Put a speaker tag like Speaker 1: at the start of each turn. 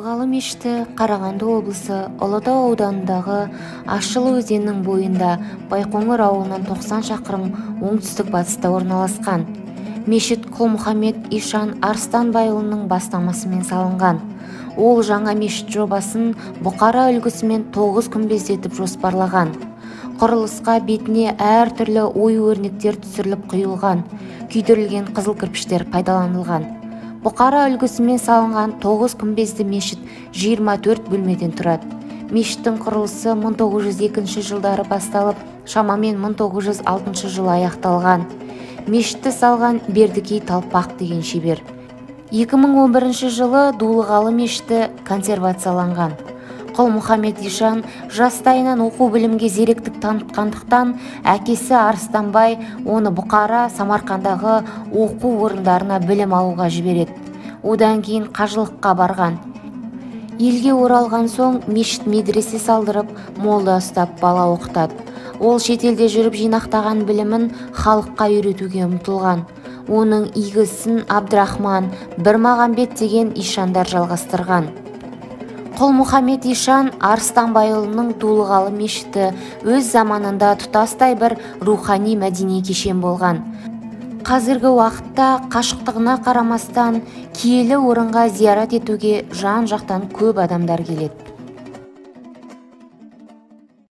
Speaker 1: Дулығалы мешіті Қарағанды облысы Ұлытау ауданындағы Ащылы өзенінің бойында Байқоңыр ауылынан 90 шақырым оңтүстік батыста орналасқан. Мешіт Құлмұхаммед ишан Арыстанбайұлының бастамасымен салынған. Ол жаңа мешіт жобасын бұқара үлгісімен 9 күмбездетіп жоспарлаған. Құрылысқа бетіне әр түрлі ою-өрнектер түсіріліп құйылған, күйдірілген қызыл кірпіштер пайдаланылған. Бұқара үлгісімен салынған 9 күмбезді мешіт 24 бөлмеден тұрады. Мешіттің құрылысы 1902 жылдары басталып, шамамен 1906 жылы аяқталған. Мешітті салған Бердікей Талпақ деген шебер. 2011 жылы Дулығалы мешіті консервацияланған. Құлмұхаммед ишан жастайынан оқу білімге зеректік танытқандықтан әкесі Арыстанбай оны Бұқара, Самарқандағы оқу орындарына білім алуға жібереді. Одан кейін қажылыққа барған. Елге оралған соң мешіт медресе салдырып, молда ұстап бала оқытады. Ол шетелде жүріп жинақтаған білімін халыққа үйретуге ұмтылған. Оның игі ісін Абдрахман, Бірмағамбет деген ишандар жалғастырған. Құлмұхаммед ишан Арыстанбайұлының Дулығалы мешіті өз заманында тұтастай бір рухани мәдени кешен болған. Қазіргі уақытта қашықтығына қарамастан киелі орынға зиярат етуге жан-жақтан көп адамдар келеді.